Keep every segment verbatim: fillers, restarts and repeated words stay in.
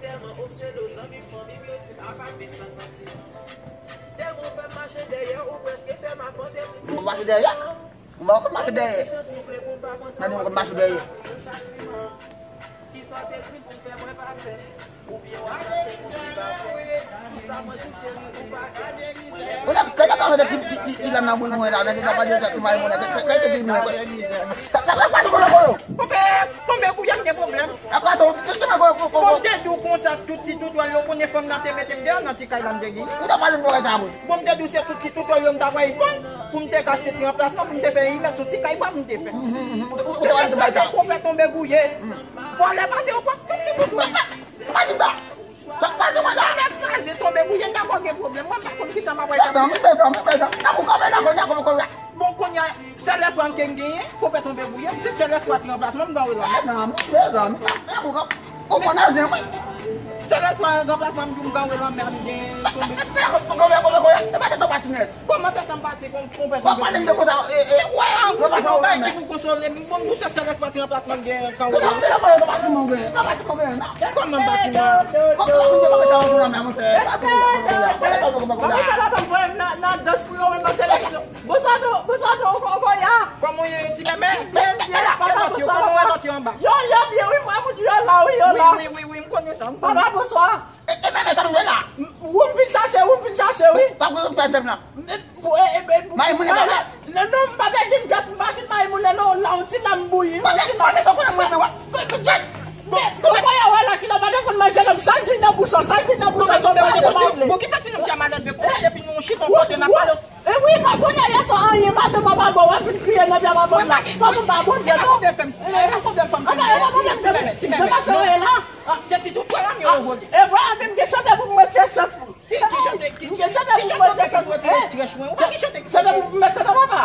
Tèlman obsede zanmi m, fanmi m, yo di m apa m viv san santiman. Tèlman w fè m mache dèyè, ou prèske fè m abandone. Ou mache dèyè? Ou pa konn mache dèyè. Nan di mwen konn mache dèyè. Kisa w te di pou m fè mwen pa fè? Oubyen w ap chache pou m pa fè? Kisa mwen touche li ou pa fè? Ou nan kè nan kafè de ti ti ti ti lam nan boul mwen la, nan gen nan pa de ti mari mwen la, kè kè kè ti mwen. Sa sa pa ti kolo kolo. Konpè, tonbe kouye m gen pwoblèm. Apa to, ti ti mwen kolo kolo. Bon, m te di w konsa, tout ti tout wè yo konnen fanm nan te mete m deyò nan ti kay la m te genyen. Ou ta pale m bagay sa vre. Bon, m te di w se tout ti tout wè yo m ta pral vann pou m te ka achte ti ranplasman pou m te fè rimèt sou ti kay pa m te fè. Ou te pale m bagay sa. Konpè tonbe kouye. Vòlè pase yo pran tout ti tout wè. Pa di m sa. Papa di mwen la. Anèk kraze tonbe bouye n dakò gen pwoblèm. Mwen m pa konn kisa m ap wè. Pèdan, pèdan, pèdan. N ap ou kanpe la, konnya, konnya, konnya. Bon, konnya, sèl espwa m ke m genyen, konpè tonbe bouye, se sèl espwa ti ranplasman m ganwe lanmè. Pèdan, pèdan. N ap ou kanpe. Ou konn ajan, wi. Sèl espwa ranplasman m di m ganwe lanmè m genyen tonbe. Pèdan, konnya, konnya, konnya. E pa tèt ou pati nèt. Kòman tèt an pati konpè tonbe bouye? W ap pale m de konsa, e, e. Wè, an konti konpè ki pou konsole m. Bon, m di w se sèl espwa ti ranplasman m genyen kanwe lanmè. Kòman batiman? Nan dans pou yo wè nan televizyon. Bonswa, tou, bonswa, tou, ou, ou, ya. Kòman w ye, ti mèmè? Byen, byen, papa, bonswa, papa. Yo, yo, byen, wi, mwen, moun yo la, wi, yo la. Wi, wi, wi, m konnen sa, m konnen. Papa, bonswa. E, e, mèmè, sa nou wè la? Wi, m vin chache, wi, m vin chache, wi. Pa pou fè fèm nan. Pou, e, e, e, pou, mayi moun nan pa la. Non, non, m pa te gen pyès, m pa gen mayi moun nan, non, la, yon ti lam bouyi, yon ti lam. Mwen, mwen, mwen, mwen, mwen. Koko ya wè la ki la pa te konn manje nan chak jou nan bouch an, chak jou nan bouch an, tonbe, tonbe, tonbe. Bon, ki fè ti nonm sa malad, men konsa depi nou chita yon kote n ap pale. E wi, pa konnen yè swa anyen, madanm an pa bon, w ap vin kriye nan pye madanm la. Fò nou ba Bondye, non. E pa pwoblèm fanm, e pa pwoblèm fanm. Ti mèmè, ti mèmè, ti mèmè. Se pa sa w ye la. Se ti tout pwa la m yo vole. E vre, men m gen chante pou m retire chans pou. Ki, ki chante, ki, ki chante pou mwen, se sa, chante pou mwen, chante papa.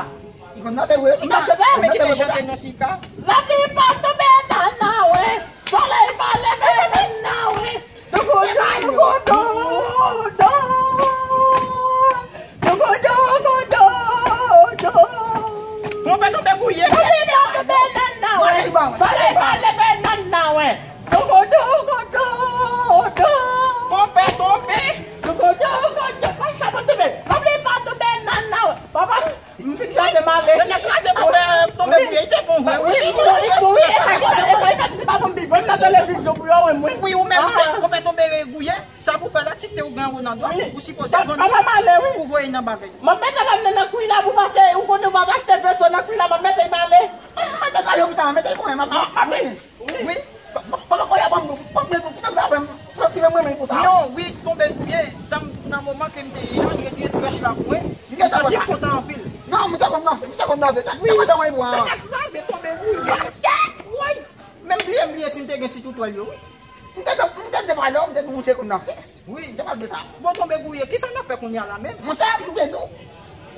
Li konn nan te vre. Li konn nan te vre. Men ki te chante nan sika. Lapli pa tonbe nan nawe. Solèy pa leve nan nawe. Dougou, dougou, dougou, dougou. Dougou, dougou, dougou, dougou. Konpè tonbe bouye. Lapli pa tonbe nan nawe. Solèy pa leve nan nawe. Dougou, dougou, dougou. Konpè tonbe. Dougou, dougou, dougou. Konn sa konn tonbe. Lapli pa tonbe nan nawe. Papa, m fin chante m ale. Lè n ap kraze konpè tonbe bouye, li te bon vre. Wi, wi, wi, e sa ki fè, e sa ki fè m di pa pou m viv nan televizyon pou yo wè mwen. Wi, ou menm, konpè tonbe bouye, sa pou fè la, ti te ou gen Ronaldo, ou sipoze vann li pou voye nan bagay. M ap mete lòm nan nan kwi la pou pase, ou konnen ou pa achte veso nan kwi la, m ap mete m ale. Mete kale ou pita, mete pou mwen, m ap vini. Wi. Kòlòkòlè a ban m, ban m, ban m, kite m ta fè m, kite m renmen pou sa. Non, wi, tonbe bouye, sa m, nan moman ke m te ye a, m retire ti rèch la pou mwen. M santi m kontan anpil. Non, m te konn danse, m te konn danse. Wi. Tèt kraze, tonbe bouye. Woy! Men m bliye, m bliye si m te gen ti toutwèl yo, wi. M te, m te, m te pale, m te di w se konn danse. Wi, m te pral di sa. Bon, tonbe bouye, kisa n ap fè kounye a la menm? Monchè, m te di w.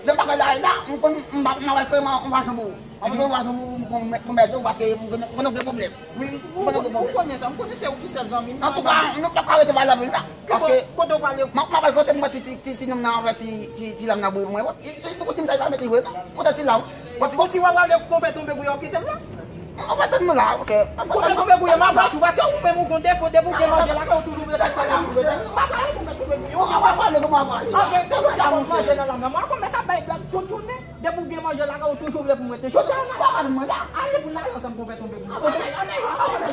Lè bagay la, la, m konn, m pa, m pa wè kòman, m pa janm ou. M pa janm ou, m konn, m konn mèt ou, paske m konn, m konn gen pwoblèm. Wi, m konn gen pwoblèm. M konnen sa, m konnen se ou ki sèl zanmi m. Antouka, nou pa ka rete pale anpil la. Paske, kote w pale? M, m ap al kote m wè si ti, ti, ti nonm nan, wè si ti, ti lam nan bouyi mwen, wi. E, e, pou ti m sa, li pa mete vre, non. Kote ti lam? Bon, si w ap pale konpè tonbe bouye, w kite m la. Ou pa tann mwen la, ok. Konpè tonbe bouye, m ap bat ou, paske ou menm ou gon defo, depi w gen manje lakay ou toujou vle fè sa la, ou vle. M ap pale konpè tonbe bouye, ou pa pale, ou pa pale. Ok, depi w gen manje nan lam nan, mwen konpè t ap bay blag tout jounen, depi w gen manje lakay ou toujou vle pou mwen te. Jodi a, ou pa tann mwen la. Ale pou n ale ansanm konpè tonbe bouye.